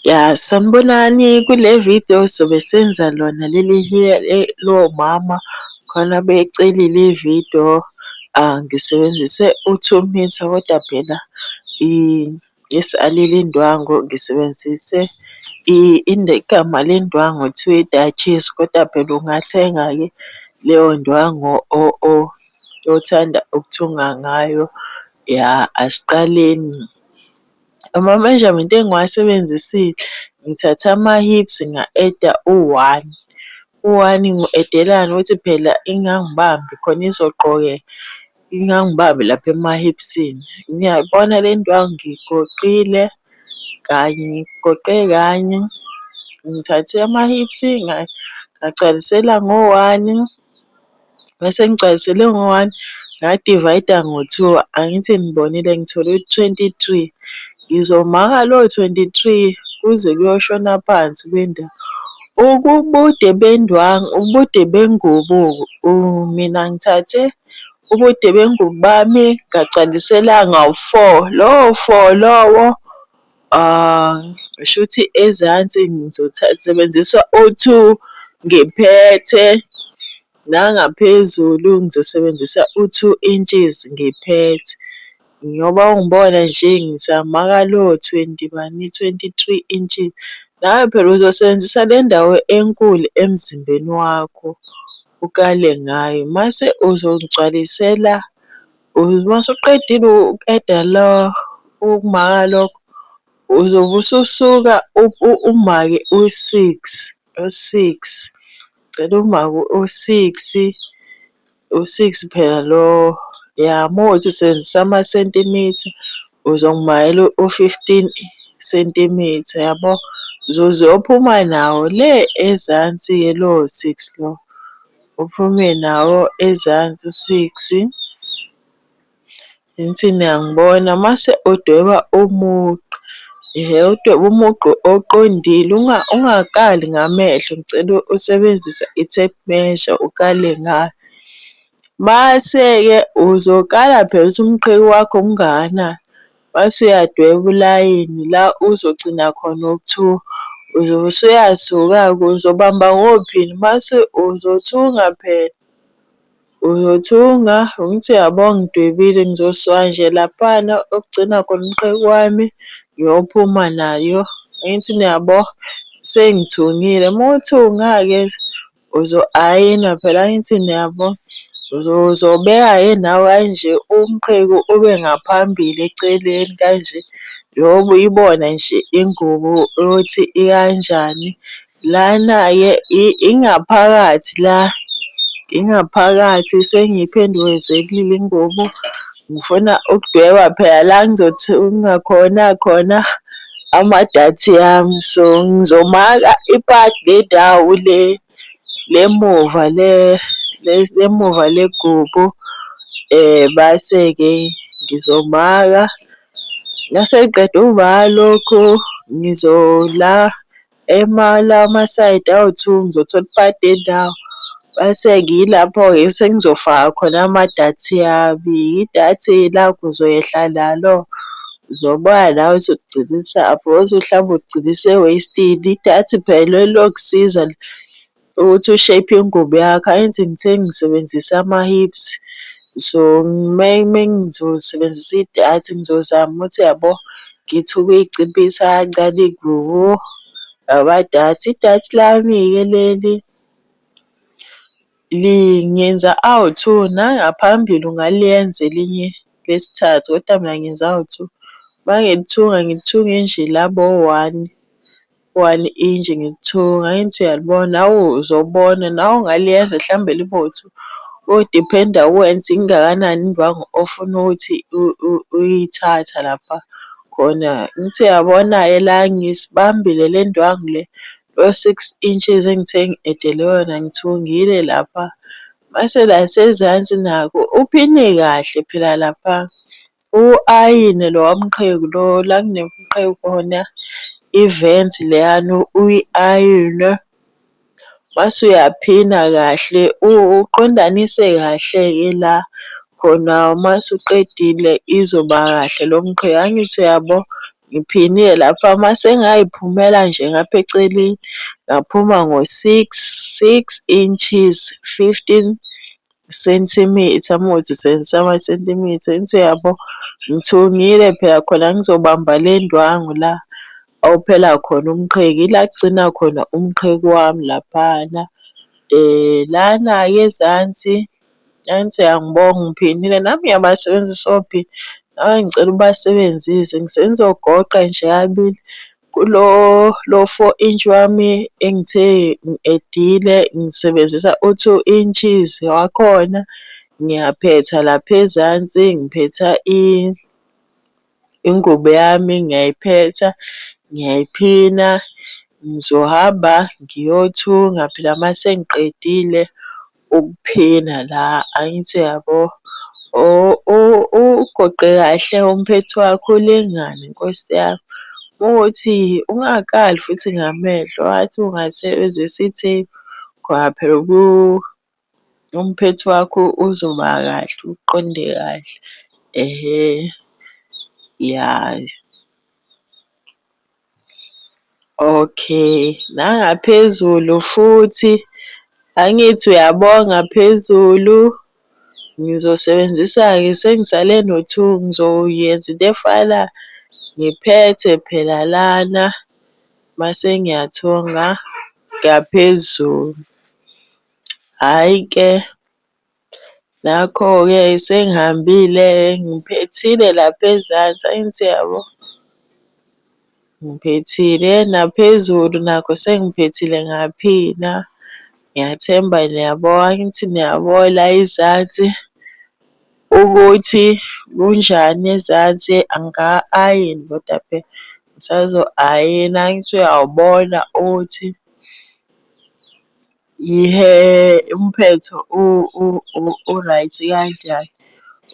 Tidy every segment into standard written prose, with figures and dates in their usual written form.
Ya, sanibonani. Kule video sobe senza lona leli lomama khona becelile ividiyo. Ngisebenzise u-two mitha kodwa phela isalile indwangu, ngisebenzise igama lendwangu kuthiwa i-duchess kodwa phela ungathenga-ke leyo ndwangu othanda ukuthunga ngayo. Ya, asiqaleni. Ama-measurement engiwasebenzisile, ngithathe ama-hips nga-eda u-one. U-one ngiwu-edelani ukuthi phela ingangibambi khona izoqokeka, ingangibambi lapha emahiphsini. Niyayibona le ndwangu ngiyigoqile kanye, ngiyigoqe kanye. Ngithathe ama-hips ngagcwalisela ngo-one, mase ngigcwalisele ngo-one, nga-divide-a ngo-two. Angithi nibonile ngithole u-23. Ngizomaka lowo 23 kuze kuyoshona phansi . Ubude bendwangu, ubude bengubo mina ngithathe ubude bengubo bami ngagcwalisela ngawu-four. Lowo four lowo, shuthi ezansi sebenzisa u-two ngiphethe, nangaphezulu ngizosebenzisa u-two inches ngiphethe. Ngoba ungibona nje ngisamaka lowo twenty bani, 23 inches. Nawe phela uzosebenzisa le ndawo enkulu emzimbeni wakho, ukale ngayo. Mase uzogcwalisela, mase uqedile uku-eda lo, ukumaka lokho, uzobe ususuka umake u-six, u-six. Ngicela umake u-six, u-six phela lo, ya mawukuthi usebenzisa amasentimitha uzongimakela u-15 centimetre, yabo? Uzoze uyophuma nawo le ezansi-ke lowo six lo, uphume nawo ezansi u-six. Angithi niyangibona? Mase udweba umugqa, ehhe udwebe umugqa oqondile, ungakali ngamehlo, ngicela usebenzise i-tape measure ukale ngayo. Mase-ke uzokala phela ukuthi umqheki wakho ungakanani, mase uyadweba ulayini la uzogcina khona ukuthunga. Uzobe usuyasuka-ke uzobamba ngophini mase uzothunga phela, uzothunga. Angithi uyabo ngidwebile, ngizosuka nje laphana okugcina khona umqheki wami, ngiyophuma nayo. Angithi niyabo? Sengithungile, uma uthunga-ke uzo-ayina phela, angithi niyabo? Uzobeka-ke nawe kanje umqheku ube ngaphambili eceleni kanje, njengoba uyibona nje ingubo ukuthi ikanjani. Lana-ke ingaphakathi la, ingaphakathi sengiyiphendukezelile ingubo, ngifuna ukudweba phela la engizothunga khona khona amadathi ami. So, ngizomaka ipati le ndawo le le emuva le emuva lengubo base-ke ngizomaka. Mase ngiqeda ukumaka lokhu, la amasayidi awu-two ngizothola ipati lendawo. Bese-ke ilapho-ke esengizofaka khona amadathi ami. Idathi lakho uzoyehla nalo, uzobona nawe ukuthi uligcinisaphi, wothi mhlawumbe uligcinisa eweyistini. Idathi phela liyokusiza ukuthi u-shape ingubo yakho. Angithi ngithe ngisebenzise ama-hips, so mengizosebenzisa idathi ngizozama ukuthi uyabo, ngithi ukuyiciphisa kancane ingubo ngamadathi. Idathi lami-ke leli ngenza awu-two, nangaphambili ungaliyenza elinye lesithathu kodwa mina ngenza awu-two. Mangilithunga ngilithunge nje laba o-one, one inji ngilithunge, angithi uyalibona? Nawe uzobona, nawe ungaliyenza hlambe libe u-two, kodiphenda kuwena ukuthi ingakanani indwangu ofuna ukuthi uyithatha lapha khona. Angithi uyabona-ke la ngisibambile le ndwangu le, lo-six inches engithe ngi-edele wona ngithungile lapha. Mase la ngasezansi nakho uphine kahle phela lapha, uwu-ayine lowa mqheku lo, la kunemqheku khona, i-vent leyana uyi-ayine mase uyaphina kahle, uqondanise kahle-ke la khona mase uqedile izoba kahle lo mqheke. Angithi uyabo? Ngiphinile lapha mase ngay'phumela nje ngapha eceleni, ngaphuma ngo-six, six inches, 15 centimetre uma kuwukuthi usebenzisa amasentimitha. Angithi uyabo? Ngithungile phela khona ngizobamba le ndwangu la okuphela khona umqheke, ila kugcina khona umqheke wami laphayana. Lana-ke ezansi, angithi uyangibona ngiphinile, nami ngiyabasebenzisa ophini. Nawe ngicela ubasebenzise. Sengizogoqa nje kabili kulo lo four inch wami engithe ngi-edile ngisebenzisa u-two inches wakhona. Ngiyaphetha lapha ezansi, ngiphetha ingubo yami, ngiyayiphetha, ngiyayiphina. Ngizohamba ngiyothunga phela uma sengiqedile ukuphina la, angithi uyabo? Uwugoqe kahle umphetho wakho ulingane Nkosi yami. Uma kuwukuthi ungakali futhi ngamehlo, ngathi ungasebenzisa ithephu ngoba phela umphetho wakho uzoba kahle, uqonde kahle, ehhe, ya. Okay, nangaphezulu futhi, angithi uyabo ngaphezulu, ngizosebenzisa-ke sengisale no-two, ngizoyenza into efanayo, ngiphethe phela lana mase ngiyathunga ngaphezulu. Hhayi-ke, nakho-ke sengihambile-ke ngiphethile lapha ezansi, angithi uyabo? Ngiphethile naphezulu nakho sengiphethile ngaphina. Ngiyathemba niyabo, angithi niyabo la ezansi ukuthi kunjani ezansi. Angika-ayini kodwa phela ngisazo-ayina. Angithi uyawubona ukuthi ihe umphetho u-right kanjani,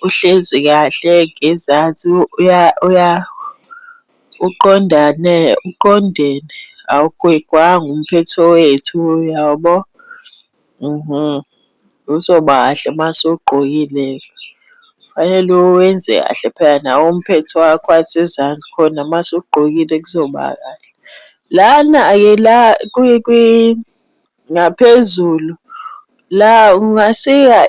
uhlezi kahle ngezansi uqondane, uqondene, awugwegwanga umphetho wethu, uyabo? Uzoba kahle uma usugqokile-ke. Kufanele uwenze kahle phela nawe umphetho wakho wasezansi khona uma usugqokile kuzoba kahle. Lana-ke la ngaphezulu la ungasika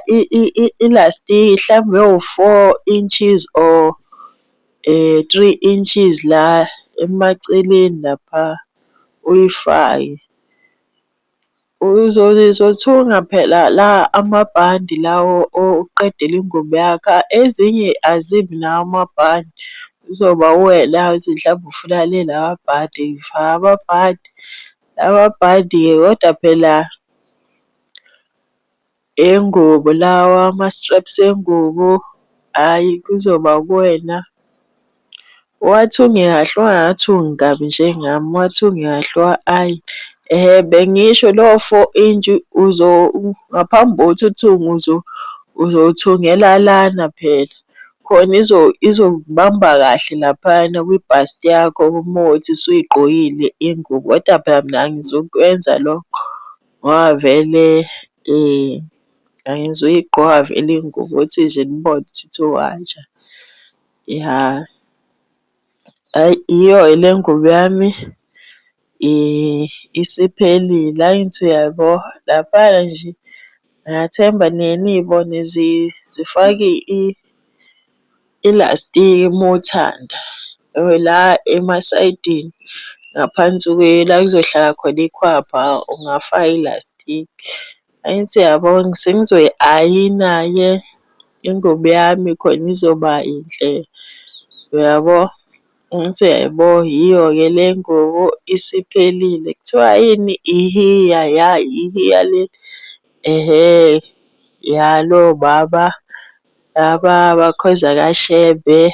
ilastiki hlambe ewu-four inches or three inches la emaceleni lapha uyifake. Uzothunga phela la amabhandi lawo okuqedela ingubo yakho. Ezinye azibi nawo amabhandi, kuzoba uwena-ke ukuthi mhlawumbe ufuna linamabhadi, ngifaka amabhandi. Amabhandi-ke kodwa phela ingubo lawa ama-straps engubo, hhayi kuzoba kuwena. Uwathunge kahle, ungawathungi kabi njengami, uwathunge kahle uwa-ayine. Ehhe, bengisho lowo four inch ngaphambi kokuthi uthunge uzothungela lana phela khona izokubamba kahle laphayana kwibhasti yakho uma kuwukuthi usuyigqokile ingubo. Kodwa phela mina angizukwenza lokho ngoba vele angizuyigqoka vele ingubo ukuthi nje nibone ukuthi ithungwa kanjani. Ya, hhayi iyo-ke le ngubo yami isiphelile, angithi uyabo? Laphaya nje ngiyathemba niye niy'bone zifake ilastiki uma uthanda la emasayidini ngaphansi la ekuzohlala khona ikhwapha ungafaka ilastiki. Angithi uyabo sengizoyi-ayina-ke ingubo yami khona izoba yinhle, uyabo? Angithi uyayibona, yiyo-ke le ngubo isiphelile. Kuthiwa yini? Ihiya, ya ihiya le, ehhe, yalo baba laba abakhonza kaShembe,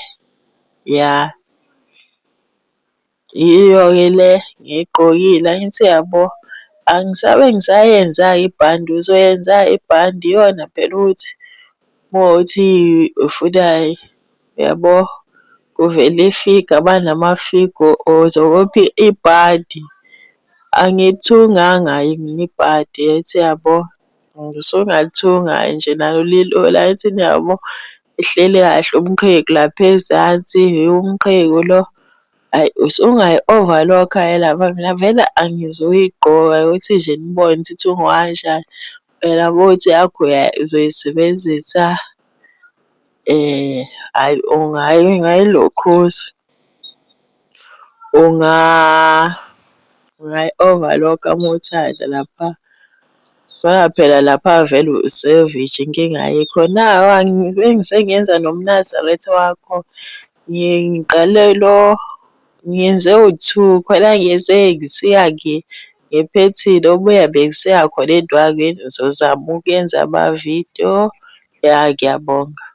ya. Yiyo-ke le ngiyigqokile, angithi uyabo? Angisabe ngisayenza-ke ibhandi, uzoyenza ibhandi iyona phela ukuthi uma kuwukuthi ufuna, uyabo? Kuvele ifiga, banamafigo uzobopha ibhandi. Angilithunganga-ke mina ibhandi, angithi uyabo? Usungalithunga nje nalo lilula, angithi niyabo? Ihleli kahle umqhegu lapha ezansi, yiwo umqhegu lo. Hhayi usungayi-overlock-a-ke lapha, mina vele angizukuyigqoka ukuthi nje nibone ukuthi ithungwa kanjani. Wena mawukuthi eyakho uzoyisebenzisa, hhayi ungayilokhuza, ungayi-overlock-a uma uthanda lapha. Ngoba phela lapha vele uselvije inkinga ayikho. Nawu sengiyenza nomnazaretha wakhona. Ngiqale lo, ngiyenze wu-two khona ngiyenze ngisiya ngephethini, obuye bengisiya khona endwangwini. Ngizozama ukuyenza amavidiyo. Ya, ngiyabonga.